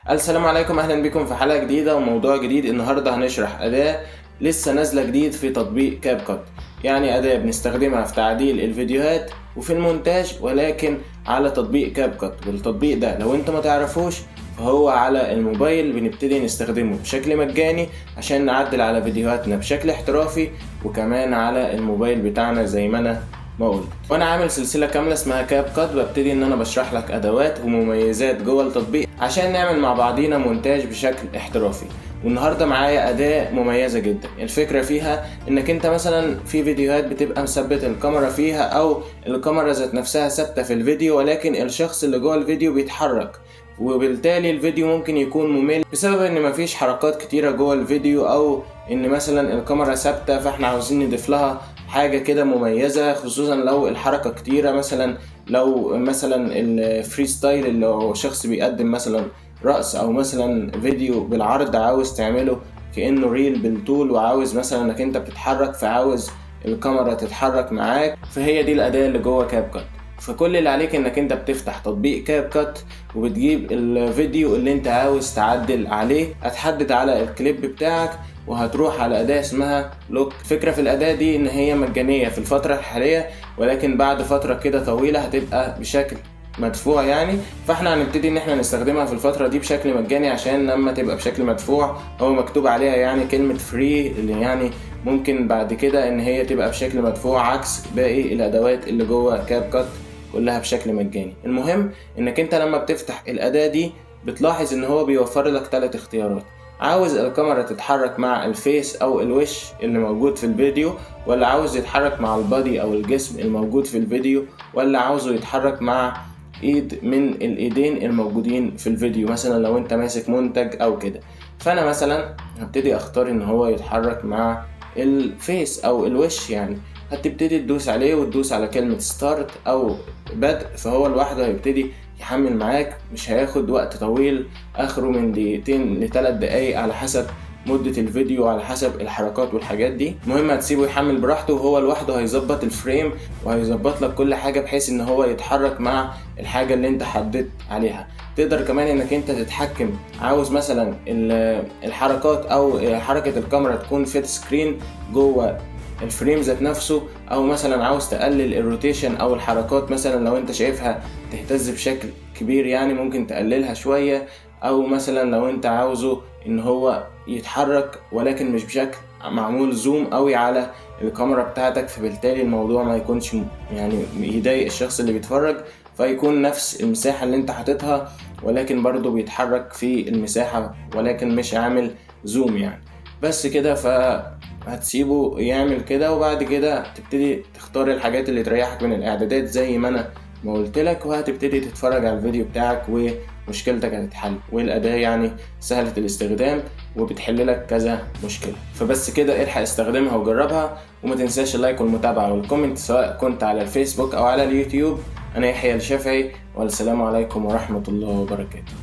السلام عليكم، اهلا بكم في حلقة جديدة وموضوع جديد. النهاردة هنشرح اداة لسه نازلة جديد في تطبيق CapCut، يعني اداة بنستخدمها في تعديل الفيديوهات وفي المونتاج، ولكن على تطبيق CapCut. والتطبيق ده لو انت ما تعرفوش فهو على الموبايل، بنبتدي نستخدمه بشكل مجاني عشان نعدل على فيديوهاتنا بشكل احترافي، وكمان على الموبايل بتاعنا زي ما انا ما قلت. وانا عامل سلسلة كاملة اسمها CapCut، ببتدي ان انا بشرح لك ادوات ومميزات جوه التطبيق عشان نعمل مع بعضينا مونتاج بشكل احترافي. والنهارده معايا اداة مميزة جدا. الفكرة فيها انك انت مثلا في فيديوهات بتبقى مثبت الكاميرا فيها، او الكاميرا ذات نفسها ثابتة في الفيديو، ولكن الشخص اللي جوه الفيديو بيتحرك، وبالتالي الفيديو ممكن يكون ممل بسبب ان مفيش حركات كتيرة جوه الفيديو، او ان مثلا الكاميرا ثابتة، فاحنا عاوزين نضيف لها حاجة كده مميزة، خصوصا لو الحركة كتيرة. مثلا لو مثلا ال freestyle اللي هو شخص بيقدم مثلا رقص، او مثلا فيديو بالعرض عاوز تعمله كأنه reel بالطول، وعاوز مثلا انك انت بتتحرك، فعاوز الكاميرا تتحرك معاك، فهي دي الأداة اللي جوه CapCut. فكل اللي عليك انك انت بتفتح تطبيق CapCut وبتجيب الفيديو اللي انت عاوز تعدل عليه، هتحدد على الكليب بتاعك وهتروح على أداة اسمها lock. فكرة في الأداة دي إن هي مجانية في الفترة الحالية، ولكن بعد فترة كده طويلة هتبقى بشكل مدفوع يعني. فاحنا هنبتدي ان احنا نستخدمها في الفترة دي بشكل مجاني، عشان لما تبقى بشكل مدفوع، هو مكتوب عليها يعني كلمة free، اللي يعني ممكن بعد كده ان هي تبقى بشكل مدفوع، عكس باقي الادوات اللي جوه CapCut كلها بشكل مجاني. المهم انك انت لما بتفتح الاداة دي بتلاحظ ان هو بيوفر لك ثلاث اختيارات: عاوز الكاميرا تتحرك مع ال face او الوش اللي موجود في الفيديو، ولا عاوز يتحرك مع ال body او الجسم الموجود في الفيديو، ولا عاوزه يتحرك مع ايد من الايدين الموجودين في الفيديو، مثلا لو انت ماسك منتج او كده. فانا مثلا هبتدي اختار ان هو يتحرك مع ال face او الوش يعني. هتبتدي تدوس عليه وتدوس على كلمة start او بدء، فهو لوحده هيبتدي يحمل معاك، مش هياخد وقت طويل، اخره من دقيقتين ل3 دقايق على حسب مدة الفيديو وعلى حسب الحركات والحاجات دي. المهم هتسيبه يحمل براحته، وهو لوحده هيظبط ال frame وهيظبط لك كل حاجة بحيث ان هو يتحرك مع الحاجة اللي انت حددت عليها. تقدر كمان انك انت تتحكم، عاوز مثلا الحركات او حركة الكاميرا تكون fit screen جوه ال frame ذات نفسه، او مثلا عاوز تقلل ال rotation او الحركات، مثلا لو انت شايفها تهتز بشكل كبير يعني ممكن تقللها شوية، او مثلا لو انت عاوزه ان هو يتحرك ولكن مش بشكل معمول zoom قوي على الكاميرا بتاعتك، فبالتالي الموضوع ما يكونش يعني يضايق الشخص اللي بيتفرج، فيكون نفس المساحة اللي انت حاططها ولكن برضو بيتحرك في المساحة ولكن مش عامل zoom يعني. بس كده، فهتسيبه يعمل كده، وبعد كده تبتدي تختار الحاجات اللي تريحك من الاعدادات زي ما انا ما قلت لك، وهتبتدي تتفرج على الفيديو بتاعك ومشكلتك هتتحل. والأداة يعني سهلة الاستخدام وبتحل لك كذا مشكلة. فبس كده، الحق استخدمها وجربها، وما تنساش ال like والمتابعة وال comment سواء كنت على الفيسبوك أو على اليوتيوب. أنا يحيى الشافعي، والسلام عليكم ورحمة الله وبركاته.